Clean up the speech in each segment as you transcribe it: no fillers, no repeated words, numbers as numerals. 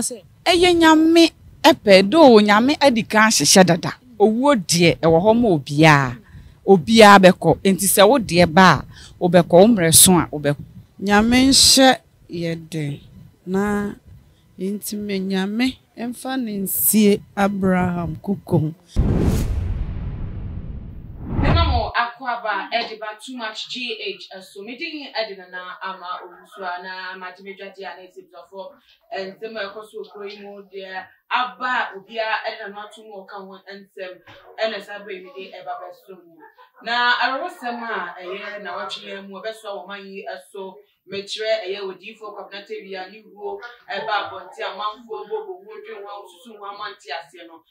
Ɛyɛ Nyame pɛ, though Nyame adi kan ahyehyɛ dada. Owuo deɛ ɛwɔ hɔ ma obiara, obiara bɛkɔ, enti sɛ wo deɛ ba a, wobɛkɔ, wo mmerɛ so a, wobɛkɔ. Nyame nhyɛ yɛ den na yɛntumi Nyame mfa no nsie Abraham kokom. Mema mo akwaaba de ba too much GH so. Me din de Nana Ama Owusu a na magye me dwadeɛ a na ɛsɛ abusuafoɔ nsɛm a ɛkɔ so wɔ kuro yi mu deɛ aba a obiara de n'ano ato mu ɔka ho nsɛm ɛna saa berɛ yi mede ɛba bɛso mu. Na awerɛhosɛm a ɛyɛ nawɔtwe yɛn mu ɛbɛsoa wɔn man yi so mekyerɛ ɛyɛ odiyifoɔ Kwabena Tawia ne wuo ɛba abɔnten amanfoɔ bobo ho dwen ho ahosusu ho ama nte aseɛ no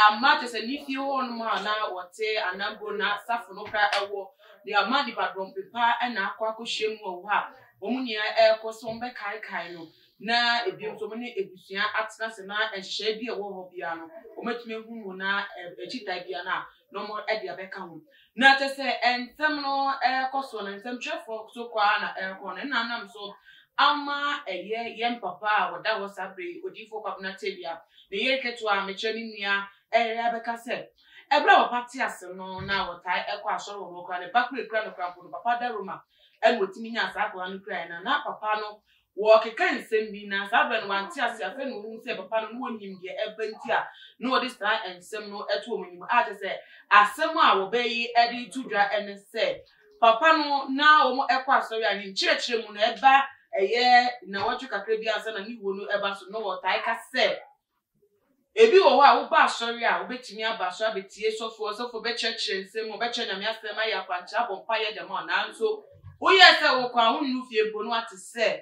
ama kyɛ sɛ ne fie hɔnom a na wɔte anambo na asafo no kora ɛwɔ de ama nipadɔm pepa ɛna akɔ akɔhyia mu wɔ hɔ a wɔn nyinaa ɛrekɔ so wɔn bɛkaekae no na ebinom nso wɔn ne abusua atena ase na nhyehyɛe bi a ɛwɔ hɔ biara no wɔatumi ahu mu na akyitae biara no a na wɔde abɛka ho. Na kyerɛ sɛ nsɛm no ɛrekɔ so no nsɛmtwerɛfoɔ so kɔ ara na ɛrekɔ no ɛna nam so ama ɛyɛ yɛn papa a wɔda hɔ saa bere yi Odiyifoɔ Kwabena Tawia ne yere ketewa a mekyerɛ ne nua ɛyɛ abɛka sɛ ɛberɛ a papa te ase no na wɔtae ɛkɔ asɔre wɔ hɔ koraa ne ba kura kura no koraa mpo no papa da Roma ɛna ɔtumi nyaa saa akwadaa no kuraeɛ na na papa no Wɔrekeka nsɛm bi, na saa berɛ no wante aseɛ. Afei na ɔhunu sɛ papa no, na ɔnim deɛ ɛreba nti a na ɔde saa nsɛm no to wɔn anim. A kyerɛ sɛ, asɛm a wɔbɛ yi de reto dwa ne sɛ, papa no na wɔkɔ asɔre a ne nkyerɛkyerɛ mu no ɛba ɛyɛ nnawɔtwe kakra bi ansa na ne wuo no ɛba so no, wɔtae ka sɛ, Ebi wɔ hɔ a, woba asɔre a, wobɛtumi aba asɔre abɛtie sɔfoɔ, ɔsɔfoɔ bɛkyerɛkyerɛ nsɛm mu, ɔbɛkyerɛ Nyame asɛm, ayɛ akwankyerɛ, abɔ mpaeɛ de ama wo, nanso woyɛɛ sɛ wokɔ a, wonnuru fie mpo na woate sɛ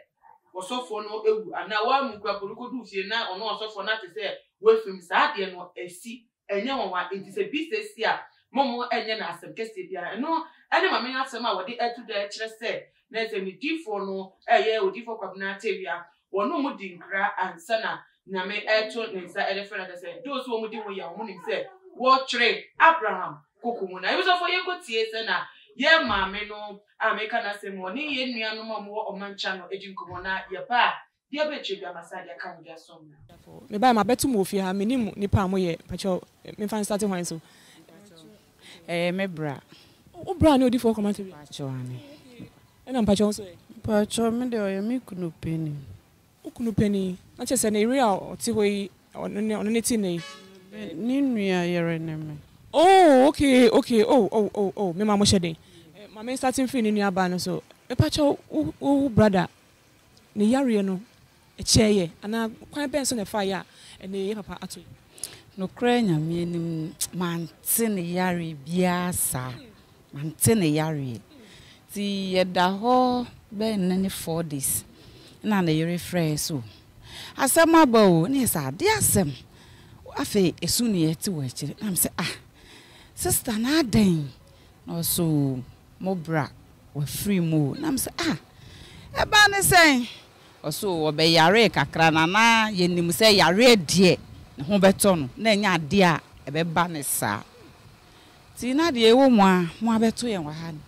ɔsɔfoɔ no awu, anaa woammu koraa mpo no wokɔduu fie na ɔno ɔsɔfoɔ no ate sɛ woafiri mu. Saa adeɛ no, asi, ɛnyɛ nwanwa. Enti sɛ bi sɛ si a, mommo ɛnyɛ no asɛm kɛseɛ biara. Ɛno ne Maame no asɛm a wɔde ato dwa kyerɛ sɛ, na sɛ ne difoɔ no ɛyɛ Odiyifoɔ Kwabena Tawia, wɔne wɔn di nkra ansa na Nyame reto ne nsa de frɛ no aka sɛ, Those wɔn di ho yaw, wɔn nim sɛ wɔtwere Abraham koko mu. Na abusuafoɔ yɛnkɔ tie sɛ na yɛn maame no a meka n'asɛm ɔne yɛn nuanom a wɔwɔ ɔmankyɛ no di nkɔmmɔ na yɛba a deɛ ɛbɛkyerɛ bi ama saa deɛ aka ho de asom no. Mebae mabɛto mo wɔ fie ha menim nipa a moyɛ mpakyɛw memfa nstate hwan so. Ɛyɛ me bra. Wo bra ne odifoɔ Kwamante bi? Mpakyɛw ane. Ɛna mpakyɛw wo nso ɛ? Mpakyɛw me deɛ ɔyɛ me kunu panin. Wo kunu panin? Na kyerɛ sɛ ne yere a ɔte hɔ yi ɔno ne ɔno ne te nnɛ yi? Ne nua yere ne me. Oh okay okay oh oh oh oh me ma mo hyɛ den. Ma me nstate mfiri ne nua baa no so. Mepakyɛw wo wo brother ne yareɛ no kyɛeɛ anaa kwan bɛn so na ɛfaeɛ a ɛnnɛ yɛyɛ papa ato yi? Nokorɛ Nyame anim mante ne yareɛ biara saa, mante ne yareɛ. Nti yɛda hɔ bɛyɛ nnɛ ne 4 days na ne yere frɛɛ so asɛm aba o, ne yɛ sɛ adeɛ asɛm. Afei esu ne yɛte wɔ akyire na me sɛ, ah, sister, na adɛn? Na ɔso mo bra wafiri mu o. Na me sɛ, ah, ɛbaa ne sɛn? Ɔso ɔbɛyaree kakra na na yɛnim sɛ yareɛ deɛ ne ho bɛtɔ no, na ɛnyɛ adeɛ a ɛbɛba ne saa. Nti na deɛ ɛwɔ mu a mo abɛto yɛn wɔ ha no.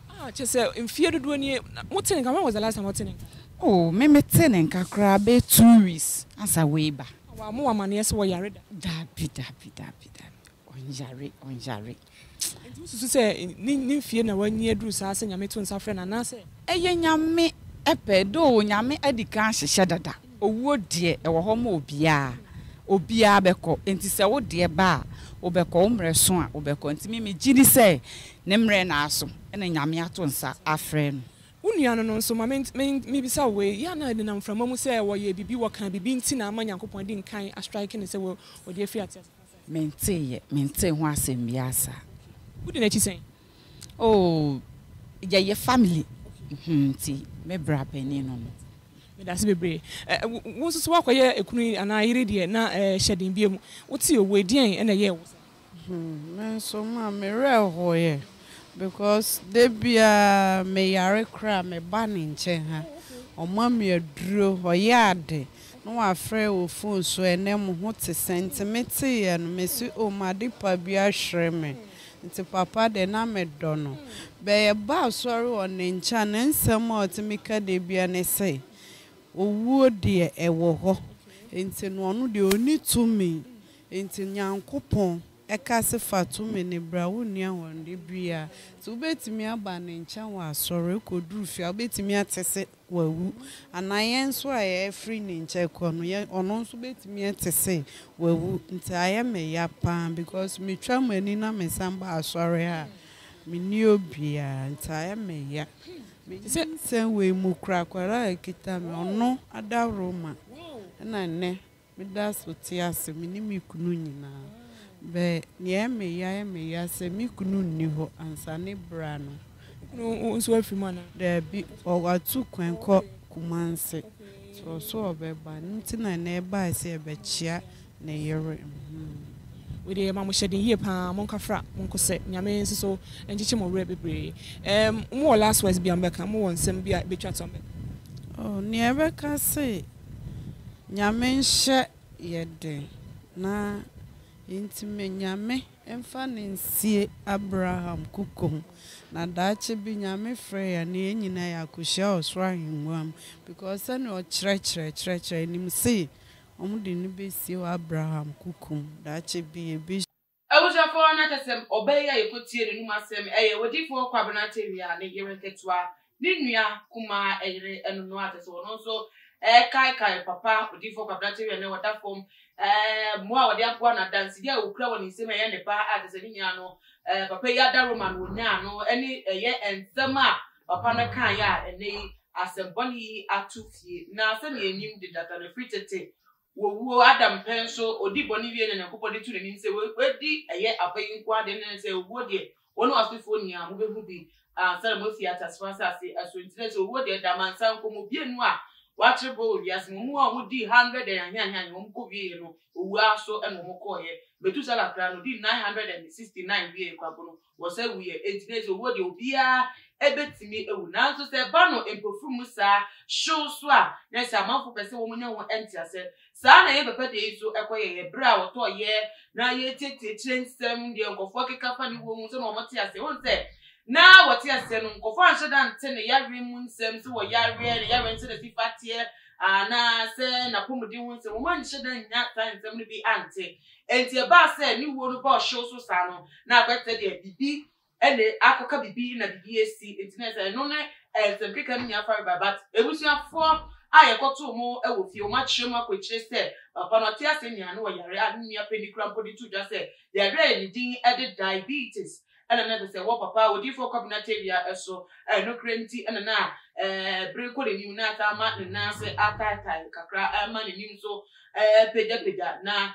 Ah, kyerɛ sɛ mfie dodoɔ nie mote ne nka? When was the last time wote ne nka? Oh, me mete ne nka koraa bɛyɛ 2 weeks ansa wei ba. Wa mo amaneɛ sɛ wɔyare da? Dabi, dabi, dabi, dabi, ɔnyare, ɔnyare. Nti wosusu sɛ ne mfie na wanyi aduru saa sɛ Nyame to nsa frɛ no anaasɛ? Ɛyɛ Nyame pɛ, though Nyame adi kan ahyehyɛ dada. Owuo deɛ ɛwɔ hɔ ma obiara, obiara bɛkɔ, enti sɛ wo deɛ ba a, wobɛkɔ, wo mmerɛ so a, wobɛkɔ. Nti me megye di sɛ ne mmerɛ na aso ɛna Nyame ato nsa afrɛ no. Wo nua no nso ma mebisa wo wei, yɛ a na ɛnenam mframa mu sɛ wɔyɛ biribi, wɔka biribi nti na ama Nyankopɔn adi nkan astrike no sɛ wɔde afiri ateasefoɔ asase? Menteeɛ, mentee ho asɛm biara saa. Wodi n'akyi sɛn? Oh, yɛyɛ family nti me bra panin no. Medase bebree. Wo nso so woakɔyɛ ekunu anaa yere deɛ na hyɛ den bio mu. Wote owuo, deɛn ɛna ɛyɛɛ wo saa? Me nso ma me werɛ hoeɛ because da biara meyare koraa meba ne nkyɛn ha. Ɔma me aduro, ɔyɛ ade na wafrɛ wɔ phone so, ɛnɛ mo ho te sɛn? Nti meteeɛ no mese, oh, m'ade pa bi ahwere me. Nti papa de na medɔ no. Bɛyɛ ba asɔre wɔ ne nkyɛn a, ne nsɛm a ɔtumi ka da biara ne sɛ owuo deɛ ɛwɔ hɔ. Nti no ɔno deɛ ɔnni tumi. Nti Nyankopɔn ɛka se fa tumi no bra, wonni ahoɔden biara. Nti wobɛtumi aba ne nkyɛn wɔ asɔre, wokɔduru fie a wobɛtumi ate se wawu. Anaa yɛn nso a yɛfiri ne nkyɛn kɔ no, yɛn ɔno nso bɛtumi ate se wawu. Nti ayɛ me ya paa because metwa m'ani na mesan ba asɔre a, menni obiara. Nti ayɛ me ya. Me nyinsɛn wei mu koraa, akwadaa a ɛkita me, ɔno adaworoma na nnɛ meda so te ase, me ne me kunu nyinaa. But nea ɛyɛ me ya, ɛyɛ me ya sɛ me kunu nni hɔ ansa ne bra no. Wo kunu nso afiri mu anaa? Daabi, watu kwan kɔ Kumasi, nti ɔse ɔbɛba. Ɛno nti na nnɛ yɛbaeɛ sɛ yɛbɛkyea ne yere. Wei deɛ yɛma mo hyɛden yie paa monka fra monko sɛ Nyame nso so nkyekye mo werɛ bebree ɛɛm mo wɔ last words bi a mobɛka mo wɔ nsɛm bi a ɛbɛtwa to a mobɛka. Oh nea ɛbɛka se Nyame nhyɛ yɛ den na yɛntumi Nyame mfa no nsie Abraham kokom na daakye bi Nyame frɛ yɛn na yɛn nyinaa yɛakohyia ɔsoro ahengua mu because sɛnea ɔkyerɛkyerɛ kyerɛkyerɛ nim se Wɔde no bɛsie wɔ Abraham kokom. Daakye bi yɛbɛhyia. Abusuafoɔ na kyɛsɛ ɔbaa yi a yɛkɔtie n'anum asɛm ɛyɛ odiyifoɔ Kwabena Tawia ne yere ketewa ne nua kumaa yere ɛno no a kyɛsɛ ɔno nso ɛkaekae papa odiyifoɔ Kwabena Tawia nɛ ɔda fam ɛɛ mmoa a wɔde aboa no adansedie a ɔkura wɔ ne nsam ɛyɛ ne ba a kyɛsɛ ne nyinaa no ɛɛ papa yi adaworoma no ɔnyaa no ɛne ɛyɛ nsɛm a Papa no kaeɛ a ɛnnɛ yi asɛm bɔne yi ato fie. Na sɛdeɛ yɛnim dedada no, ɛfiri tete wɔwuo, Adam pɛ nso, ɔdii bɔne wieeɛ na Nyankopɔn de too n'anim sɛ, Wadi ɛyɛ aba yi nko ara deɛ, ɛnne sɛ owuo deɛ, wo ne w'asefoɔ nyinaa mobɛhu bi ansa na moafiri ateasefoɔ asase so. Enti na sɛ owuo deɛ, ɛda amansan nkɔmmɔbienu a wɔakyere bɔ wɔ wiase mu. Wɔn a wɔdii hundred and aheaheahe, wɔn kɔwieeɛ no, owuo ara so na wɔkɔeɛ. Metusala koraa no, ɔdii 969 wieeɛ koraa mpo no, Wɔsɛ wuiɛ, enti na ɛsɛ owuo deɛ obiara bɛtumi awu. Nanso sɛ ɛba no mpofirim mu saa hyew so a, na ɛsɛ amanfoɔ pɛ sɛ wɔnya ho nteaseɛ. Saa na yɛn papa deɛ yi nso kɔyɛeɛ berɛ a wɔtɔeɛ na yɛretietie akyire nsɛm, deɛ nkurɔfoɔ keka fa ne wuo ho sɛdeɛ wɔte aseɛ. Wohu sɛ na wɔte aseɛ no, nkurɔfoɔ anhyɛ da nte ne yareɛ mu nsɛm, sɛ wɔyareɛ, ne yareɛ no sɛdeɛ ɛsi fa teɛ, anaasɛ n'apɔmuden ho nsɛm. Wɔanhyɛ da annya saa nsɛm no bi ante. Enti ɛbaa sɛ ne wuo no bɔɔ hyew so saa no, na akɔyɛ te sɛ deɛ biribi na akɔka biribi na biribi asi. Enti na ɛsɛ ɛno ne nsɛm keka no nyinaa fa reba. But abusuafoɔ a yɛkɔtoo wɔn wɔ fie, wɔn akyerɛ mu akɔ akyire sɛ papa no ɔte ase nea na ɔyare a ne nua panin koraa mpo de too dwa sɛ yareɛ a ne din de diabetes ɛna na ɛsɛ sɛ ɛwɔ papa odiyifoɔ Kwabena Tawia so. Nokorɛ nti ɛna na bere kɔ n'anim na asan ama ne nan ase ataetae kakra ama n'anim nso pagyapagya. Na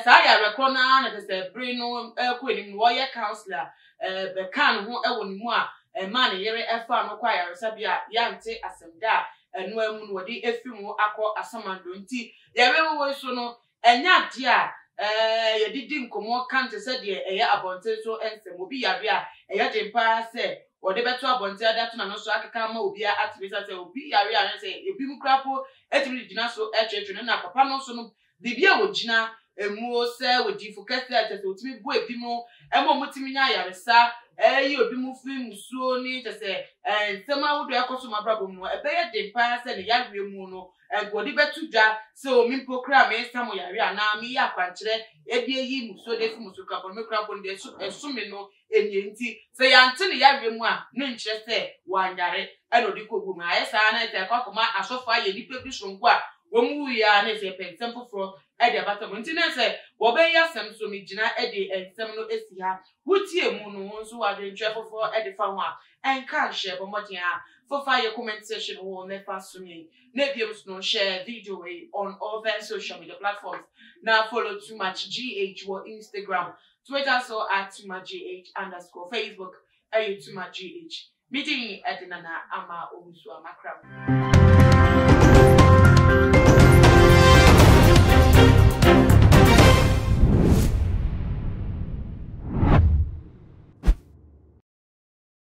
saa yareɛ korɔ no ara na kyerɛ sɛ bere no rekɔ anim no wɔyɛ councillor bɛkaa ne ho wɔ ne mu a ɛmaa ne yere faa no kɔ ayaresabea a yɛante asɛm da a ɛno ara mu no wɔde afiri mu akɔ asamando. Nti yareɛ wɔ wei so no Ɛnyɛ adeɛ a yɛde di nkɔmmɔ kan te sɛ deɛ ɛyɛ abɔnten so nsɛm. Obi yare a, ɛyɛ den pa ara sɛ wɔde bɛto abɔnten de ato n'ano so akeka ama obiara ate bi. Ɛsiane sɛ obi yare a, ɛne sɛ ebinom koraa mpo tumi de gyina so kyerɛkyerɛ no. Ɛnna papa no nso no, biribi a wɔgyina mu sɛ odiyifo kɛse a kyerɛ sɛ ɔtumi boa ebinom ma wɔtumi nya ayaresa, yi ebinom firi mmusuo ne kyerɛ sɛ nsɛm ahodoɔ a ɛkɔ so wɔn abrabɔ mu no, ɛbɛyɛ den pa ara sɛ ne yareɛ mu no, Anka ɔde bɛto dwa sɛ, O me mpo koraa meresa mo yareɛ anaa mereyɛ akwankyerɛ de ayi mmusuo de afi mo so koraa mpo no, me koraa mpo no deɛ ɛso ɛso me no nie. Nti sɛ yɛante ne yareɛ mu a, no nkyerɛ sɛ wanyare ɛna ɔde kɔ wuo mu. Ayɛ saa na ɛsɛ akɔ akɔma asɔfoɔ ayɛ nnipa bi soronko a wɔn wuiɛ ara na ɛsɛ yɛpɛ nsɛm foforɔ de abata mu. Nti na sɛ wɔbɛyi asɛm so megyina de nsɛm no asi ha. Wotie mu no, wo nso wɔ adwenkyerɛ foforɔ de fa ho a, ɛnka nhyɛ. Bɔ mmɔden ara fofa yɛ comment section hɔ na fa som yɛn. Na biom nso no, share video wei on all the social media platforms na follow Too Much GH wɔ Instagram, Twitter so at Too Much GH underscore, Facebook ɛyɛ Too Much GH. Me din de Nana Ama Owusu Amakram.